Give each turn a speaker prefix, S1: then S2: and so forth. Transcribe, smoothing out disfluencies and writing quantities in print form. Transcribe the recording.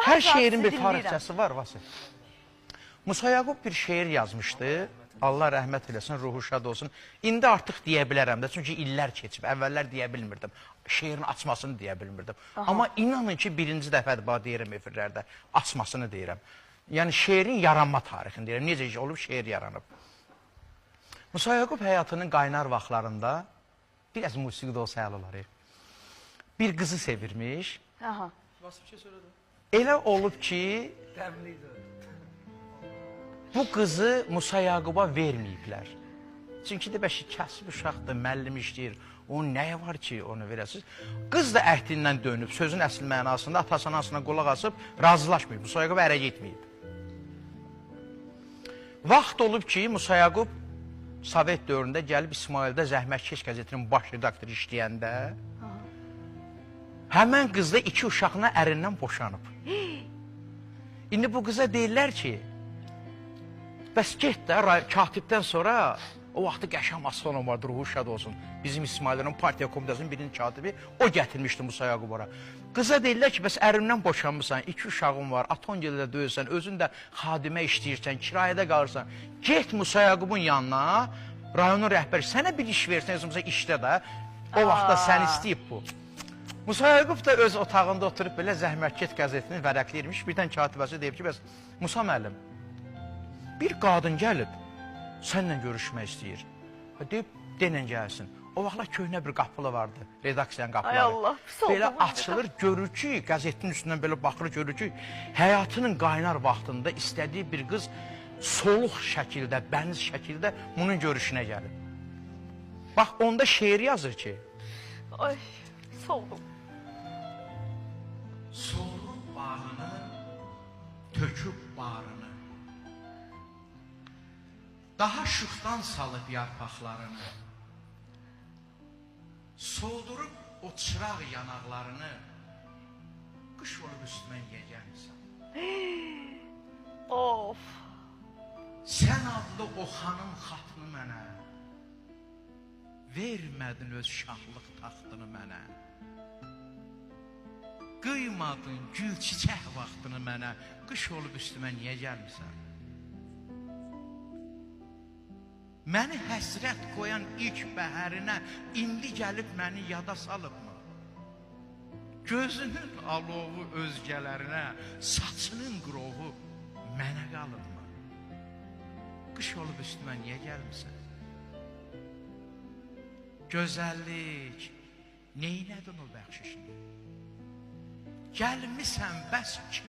S1: Hər şeirin bir
S2: sizi dinləyirəm.
S1: tarixçəsi var, Vasif. Musa Yaqub bir şeir yazmışdı. Allah rəhmət eləsin, ruhu şad olsun. İndi artıq deyə bilərəm də, çünki illər keçib. Əvvəllər deyə bilmirdim. Şeirin açmasını deyə bilmirdim. Amma inanın ki, birinci dəfədir bax deyirəm efirlərdə, açmasını deyirəm. Yəni şeirin yaranma tarixini deyirəm. Necə ki olub şeir yaranıb. Musa Yaqub həyatının qaynar vaxtlarında biraz musiqi də olsa əla olar. Bir qızı sevirmiş.
S2: Aha.
S1: Elə olub ki, bu qızı Musa Yaquba verməyiblər. Çünki də bəşi kasıb uşaqdır, müəllim işləyir. Onun nəyə var ki, onu verəsiniz? Qız da əhdindən dönüb, sözün əsl mənasında atası anasına qulaq asıb razılaşmayıb. Musa Yaqub ərə getməyib. Vaxt olub ki, Musa Yaqub Sovet dövründə gəlib İsmaildə Zəhmətkeş qəzetinin baş redaktoru işləyəndə həmən qız da iki uşağına ərindən boşanıb. İndi bu qıza deyirlər ki, bəs get də katibdən sonra o vaxtı Qəşəm Aslanov vardı, ruhu şad olsun. Bizim İsmaillərin partiya komitəsinin birinci katibi o gətirmişdi Musa Yaqub ora. Qıza deyirlər ki, bəs ərindən boşanmısan, iki uşağın var, Atongildə deyilsən, özün də xadimə işləyirsən, kirayədə qalırsan. Get Musa Yaqubun yanına, rayonun rəhbəri sənə bir iş versin, heç olmasa işdə də. O vaxtda səni istəyib bu. Musa Yaqub da öz otağında oturub belə Zəhmətkeş qəzetini vərəqləyirmiş. Birdən katibəsi deyib ki, bəs Musa müəllim, bir qadın gəlib səninlə görüşmək istəyir. Deyib, denən gəlsin. O vaxtlar köhnə bir qapılı vardı, redaksiyanın qapıları.
S2: Ay Allah, pis oldu
S1: Belə
S2: bu
S1: açılır, görür ki, qəzetin üstündən belə baxır, görür ki, həyatının qaynar vaxtında istədiyi bir qız soluq şəkildə, bəniz şəkildə bunun görüşünə gəlib. Bax, onda şeir yazır ki,
S2: Ay, soğudum.
S1: Solub bağını, töküb barını, daha şıxdan salıb yarpaqlarını, soldurub o çıraq yanaqlarını, qış olub üstümə niyə gəlmisən?
S2: Of.
S1: Sən adlı o xanım xatını mənə, vermədin öz şahlıq taxtını mənə. Qıymadın gül çiçək vaxtını mənə, qış olub üstümə niyə gəlmisən? Məni həsrət qoyan ilk bəhərinə indi gəlib məni yada salıbmı? Gözünün alovu özgələrinə, saçının qırovu mənə qalıbmı? Qış olub üstümə niyə gəlmisən? Gözəllik, neylədin o bəxşişini? Gəlmisən bəs